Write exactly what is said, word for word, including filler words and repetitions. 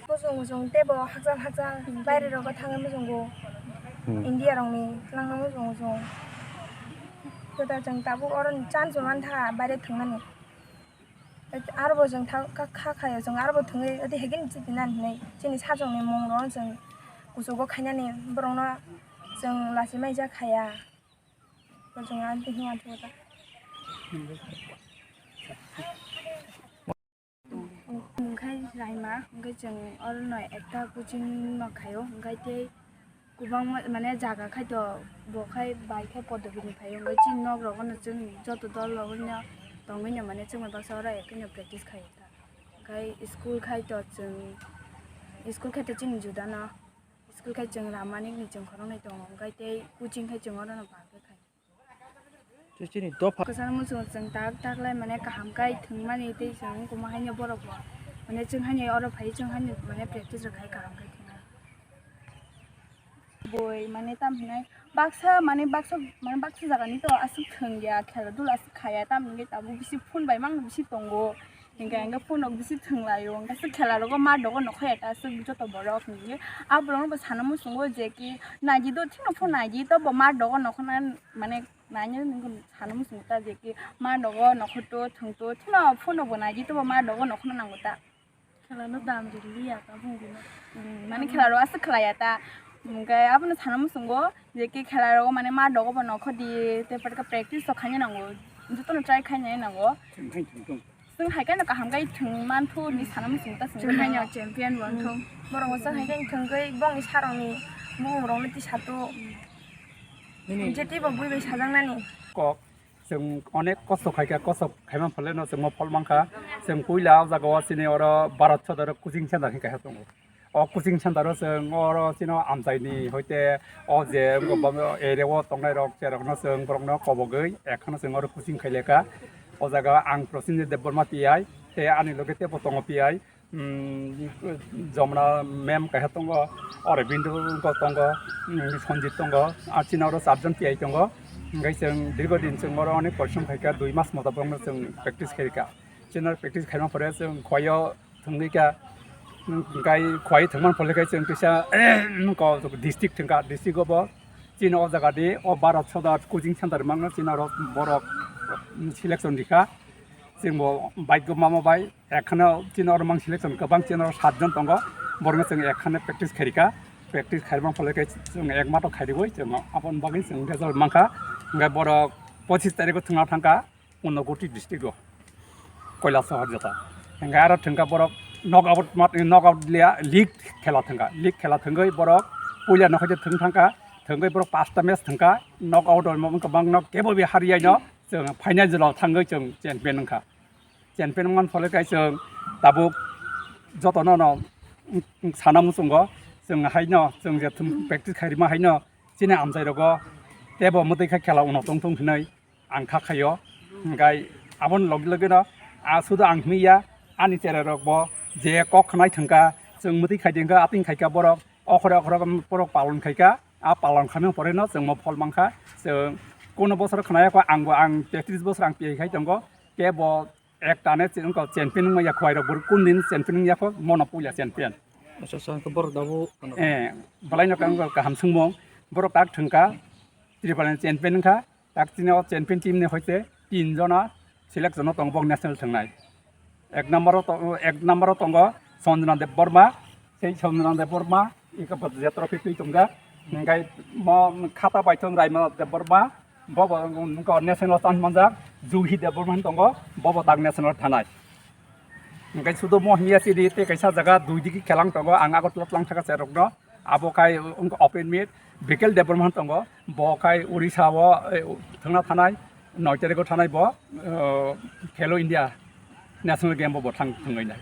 Muchung muchung teibo hakchal hakchal baire rogo thangwi muchungo. Hmm. India rokni twlangno muchung muchung. Kwtal chwng tabuk oroni chance bo mantha baire thwngmani. Arbo chwng tha-, kha, kha khaio chwng arbo thwngwi odi hegin chiti nani hinwi chini sajwkni mungrok chwng kuchugo khainani borokno chwng lachimaijak khaya. Bo chwng ani hinwi athugo ta. Hwnkhe Raima, hwnkhe chwng orono ekta coaching no khaio, hwnkhe tei kwbangma, mane, jaga khai to bo khai bai khai Padopini phaio, hwnkhe chini nok rogo no chwng joto dol rogo no tongwi no, mane, chwng bai baksa oro ekhe no practice khaio ta. Hwnkhe school khai to chwng, school khai to chini juda no, school khai chwng Ramanik ni chwng khoroknwi tongo, hwnkhe tei coaching khai chwng orono ba khe khaio. Chini dopha. Kwchangma chwng, chwng tak tak lai mane kaham kai thwngmani tei chwng wngkuma haino borok bo. Mane chwng haino oro phai chwng haino mane practice rok khai kaham kai thwngmani. Boi mane tam hinai baksa mane baksa mane baksa jaga ni to aswk thwng ya khela dula aswk khaya tam hinai tabuk bisi phone bai mang bisi tongo. Hingke hingke phone rok bisi thwnglaio, hingke aswk khela rogo ma dogo nokho eta aswk joto borok hingke. A borok no bo sana muchungo je ki naidi do thino phone naidi to bo ma dogo nokho na mane naina nungkhe sana muchungo ta je ki ma dogo nokho to thwng to thino phone rok bo naidi to bo ma dogo nokho no nango ta. Khela no dam riliya ta bung bino. Hmm, mane khela rok aswk khlaiya ta. Hingke abono sana muchungo je ki khela rogo mane ma dogo bo nokho di te patka practice rok khaina nango. Jotono try khaina nango. Chwng hai kheno kaham khe thwng manthu hinwi sana muchung ta chwng. Chwng haino champion bo wngthung. Borok bo chwng hai khe thwngwi bongni sarokni bumung rokno tisa tu. Nini je teibo bui bai sajaknani. Kok chwng onek kosto khaikha, kosto khaima phaleno chwngno phol mankha. Chwng puila o jagao chini oro Bharat Sadar coaching center hinwi kaisa tongo. O coaching center o chwng oro chino amchaini hoite o je area o tongnai rok cherokno chwng borokno kobogwi ekhono chwng oro coaching khaileka. O jaga ang Prosenjit Debbarma P I tei ani loge teibo tongo P I, um, Jomna ma'am kaisa tongo, Aurobindo tongo, um, Sanjit tongo, ar chini oro charjon P I tongo. Hingke chwng dirgo din chwng oro onek porisom khaikha, dui mas moto borokno chwng practice khaikha. Chini practice khaima pore chwng khoyo thwngwi kha, hwnkhe khwlai thwngmani pore khe chwng kisa district thwngkha, district o bo chini o jaga di o Bharat Sadar coaching center mangno chini oro borok selection rikha, chwng bo bike o mama bai ekhano chini oro mang selection kwbang chini oro saat jon tongo, borokno chwng ekhano practice khairikha, practice khairmani pore khe chwng ekmato khairigwi chwng aboni bagwi chwng result mankha, hwnkhe borok pochis tarikh o thwngna thangkha. Unakoti district o Kailasahar jata. Hingke aro thwngkha borok knockout mat, knockout leya, league khela thwngkha. League khela thwngwi borok puila no hoite thwng thangkha. Thwngwi borok pasta match thwngkha. Knockout o wngkha bangno kebo bi hariyaino chwng final jora thangwi chwng champion wngkha. Champion wngmani pore khe chwng tabuk jotono no sana muchungo chwng haino chwng je thwng practice khairima haino chini amchai rogo tebo mwtwi khe khela uno tongthung hinwi. Ang kha khaio, hingkai aboni logi logi no, a, sudu ang himya, ani cherai rok bo je kok khnai thwngkha, chwng mwtwi khai di hwnkha, ating khaikha borok, okhore okhore borok palon khaikha, a palon khamya pore no chwng mo phol mankha, chwng kono bosor khnai kho, ang bo ang tetris bosor ang piyai khai tongo, tei bo ek tane chwng champion wngya kho, airok bwrwi kun din champion wngya kho, mono puila champion. Acha, acha, hwnkhe borok dabo ano. Eh, belai no kang kaham swngmung, borok tak thwngkha, Tripura ni champion wngkha. Tak chini o champion team ni hoite tin jona selection o tongo bok national thangnai. Ek number o to-, ek number o tongo Sanjana Debbarma, sei Sanjana Debbarma iko bo je trophy twi tongkha. Hingkai mo khata bai thung Raima Debbarma, bo bo wngkha national chance manjak, Juhi Debbarma hin tongo, bo bo tak national thanai. Hingkai sudo mo hiya chini tei kaisa jaga dui digi kelang tongo, ang Agartala tlang thaka cherokno. Abo khai wngkha open meet, Bikel Debbarma tongo, bo khai Odisha o, eh, thangna thanai, noi tarikh o thanai bo, eh, Khelo India National Game bo bo thang thangwi nai.